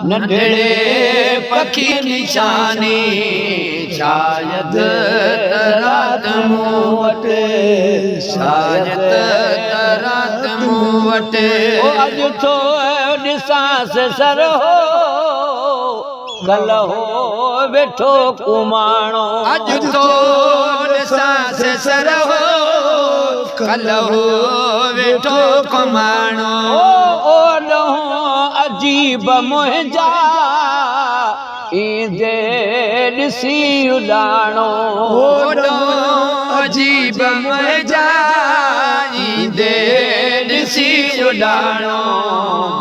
ننڍڙي پکي نشاني شايد ته رات مون وٽ شايد ته رات مون وٽ. او اڄ ٿو ڏسانس سرهو ڪلهه هو ويٺو ڪماڻو. اڄ ٿو ڏسانس سرهو ڪلهه هو ويٺو ڪماڻو. او اوڏهون عجيب منهنجا ايندي ڏسي اڏاڻو. اوڏهون عجيب منهنجا ايندي ڏسي اڏاڻو.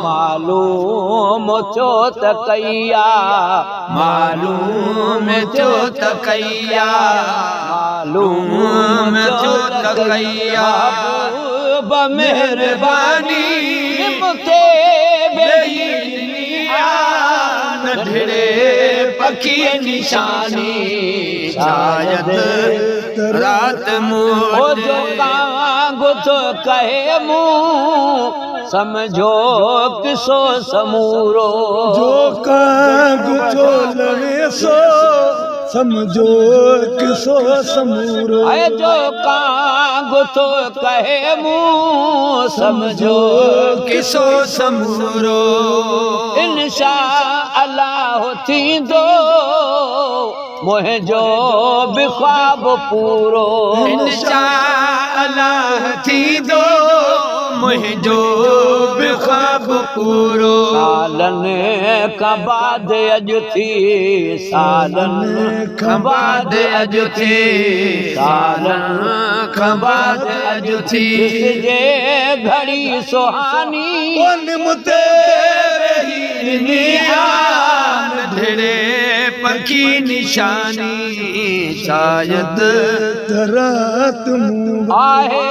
معلوم ٿيو ته ڪئي آ. معلوم ٿيو ته ڪئي آ. معلوم ٿيو ته ڪئي آ. محبوب مهرباني مون تي ويهي ڏني آ. ننڍڙي پکيء نشاني شايد رات مون وٽ. جو ڪانگ ٿو ڪهي مون سمجهو قصو سمورو. جو ڪانگ ٿو لوي سو سمجهو قصو سمورو. اي جو ڪانگ ٿو ڪهي مون سمجهو قصو سمورو. انشاء الله ٿيندو منهنجو به خواب پورو. انشاء الله ٿيندو منهنجو به خواب پورو. سالن کان بعد اڄ ٿي سالن کان بعد اڄ ٿي سالن کان بعد اڄ ٿي. ڏسجي گهڙي سهاني. او نم تي ويهي ڏني آ ننڍڙي پکي نشاني شايد رات مون آهي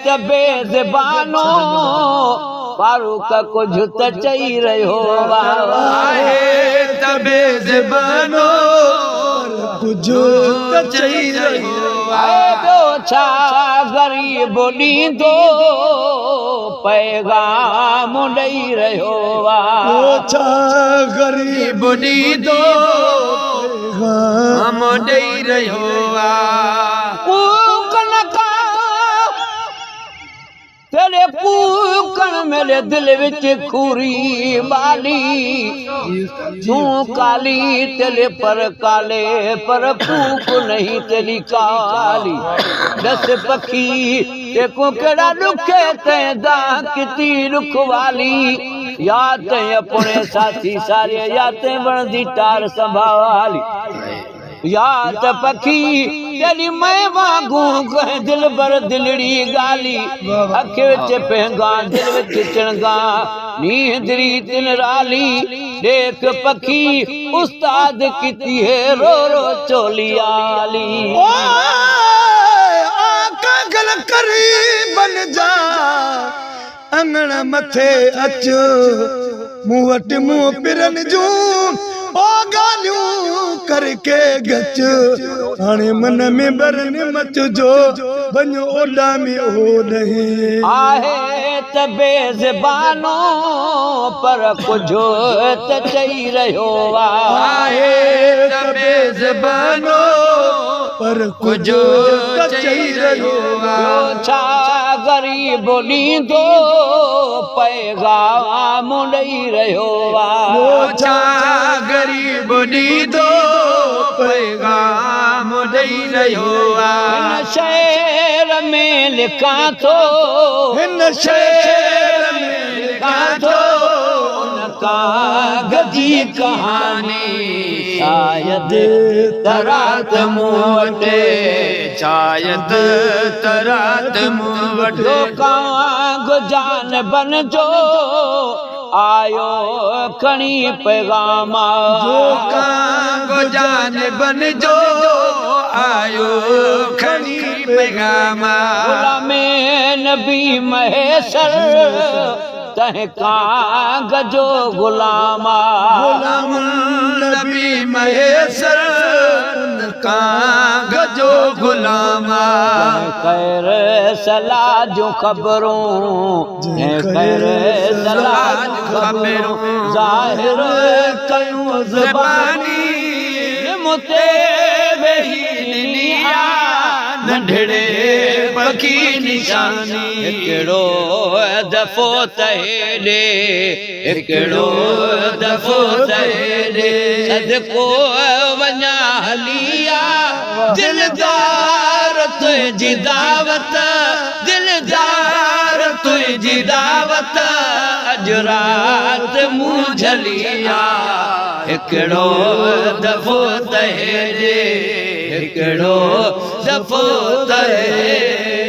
ته بي زبانو فاروق ڪجهه ته چئي رهيو آهي ته بي زبانو ڪجهه ته چئي رهيو آهي ٻيو ڇا غريب ڏيندو پيغام ڏئي رهيو آ. ٻيو ڇا غريب ڏيندو پيغام ڏئي رهيو آ. ڪوڪ نه ڪا تيري ڪوڪڻ ميري دل وچ کوري ٻالي تون ڪالي تيري پر ڪالي پر ڪوڪ نہیں تيري ڪالي ڏس پکي تيڪون ڪهڙا ڏک تنهن دانهن ڪتي ڏک والي يا تنهن اپڻي ساٿي ساري يا تنهن وڻندي ٽار سنڀالي يا ته پکي تيڏي مئي وانگون ڪنهن دلبر دلڙي ڳالي اک وچ پهنگان دل وچ چڻگان نينهن تن رالي ڏيک پکي استاد ڪتي هي رو رو چولي آلي. اوء آقا گل قريبن جا اڱڻ مٿي اچ مون وٽ منهن پرن جون او ڳالهيون ڪر ڪي ڳچ هاڻي من ۾ برن مچ جو وڃ اوڏامي اوڏهين. آهي ته بي زبانو پر ڪجهه ته چئي رهيو آ. آهي ته بي زبانو پر ڪجهه ته چئي رهيو آ. ٻيو ڇا غريب ڏيندو پيغام ڏئي رهيو آ. ٻيو ڇا غريب ڏيندو پيغام ڏئي رهيو آ. هن شعر ۾ لکان ٿو. هن شعر ۾ لکان ٿو. ان ڪاغ جي ڪهاڻي شايد ته رات مون وٽ. شايد ته رات مون وٽ. ڪانگ جان بنجو آيو کڻي پيغام. جو ڪانگ جان بنجو آيو کڻي پيغام. غلام نبي مهيسر تنهن ڪانگ جو غلام. غلام نبي مهيسر تنهن ڪانگ جو غلام. جنهن خير صلا جون خبرون جنهن خير صلا جون خبرون ظاهر ڪيون زباني. نم تي ويهي ڏني آ ننڍڙي پکي نشاني. هڪڙو دفعو ته هيڏي، هڪڙو دفعو ته هيڏي، صدقو وڃان هلي آ دلدار تنهنجي دعوت، دلدار تنهنجي دعوت اڄ رات مون جهلي آ. هڪڙو دفعو ته هيڏي، هڪڙو دفعو ته هيڏي.